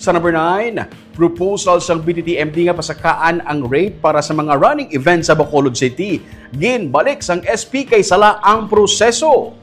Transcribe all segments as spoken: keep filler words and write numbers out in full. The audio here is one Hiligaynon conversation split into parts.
Sa number nine, proposal sang B T T M D nga pasakaan ang rate para sa mga running events sa Bacolod City. Ginbalik sang S P kay sala ang proseso.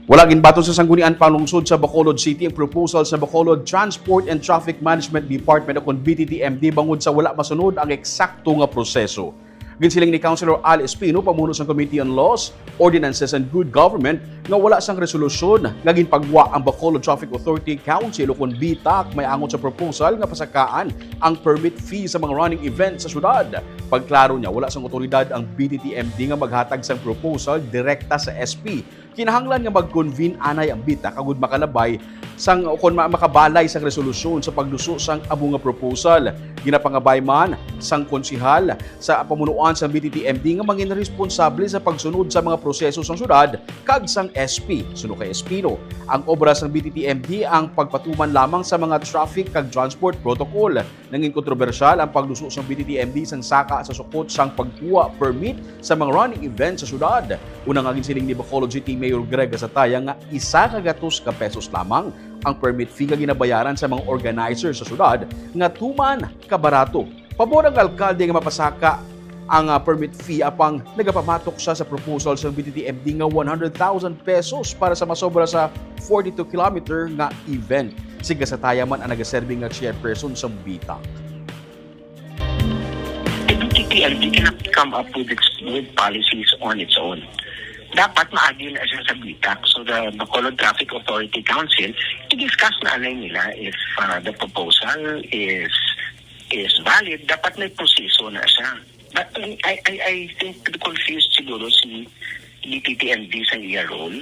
Wala ginbaton sa Sangguniang Panlungsod sa Bacolod City ang proposal sa Bacolod Transport and Traffic Management Department o kon B T T M D bangod sa wala masunod ang eksakto nga proseso. Ginsiling ni Councilor Al Espino, pamuno sang Committee on Laws, Ordinances and Good Government, nga wala sang resolusyon nga ginpagwa ang Bacolod Traffic Authority Council o kon B T A C may angot sa proposal nga pasakaan ang permit fee sa mga running event sa syudad. Pagklaro niya, wala sang otoridad ang B T T M D nga maghatag sang proposal direkta sa S P. Kinahanglan nga mag-convene anay ang B T A C agud makalabay sang o kon ma- makabalay sang resolusyon sa pagluso sang amo nga proposal. Ginapangabay man sang konsehal sa pamunuan sa B T T M D nga mangin responsable sa pagsunod sa mga proseso sang syudad kag sang S P. Suno kay Espino, ang obra sang B T T M D ang pagpatuman lamang sa mga traffic kag transport protocol. Nangin kontrobersyal ang pagluso sang B T T M D sang saka sa sukot sang pagkuha permit sa mga running event sa syudad. Una nga ginsiling ni Bacolod City Mayor Greg Gasataya nga isa ka gatos ka pesos lamang ang permit fee nga ginabayaran sa mga organizer sa syudad nga tuman kabarato. Pabor ang alkalde nga mapasaka ang ah, permit fee, apang nagapamatok siya sa proposal sa B T T M D nga one hundred thousand pesos para sa masobra sa forty-two kilometer nga event. Si Gasataya man ang nagaserbi nga chairperson sa B T A C. The B T T M D cannot come up with its with policies on its own. Dapat maagi na siya sa B T A C. So the Bacolod Traffic Authority Council, i-discuss na anay nila if uh, the proposal is is valid. Dapat may proseso na siya. But I, I, I think confused siguro si B T T M D sa iya role.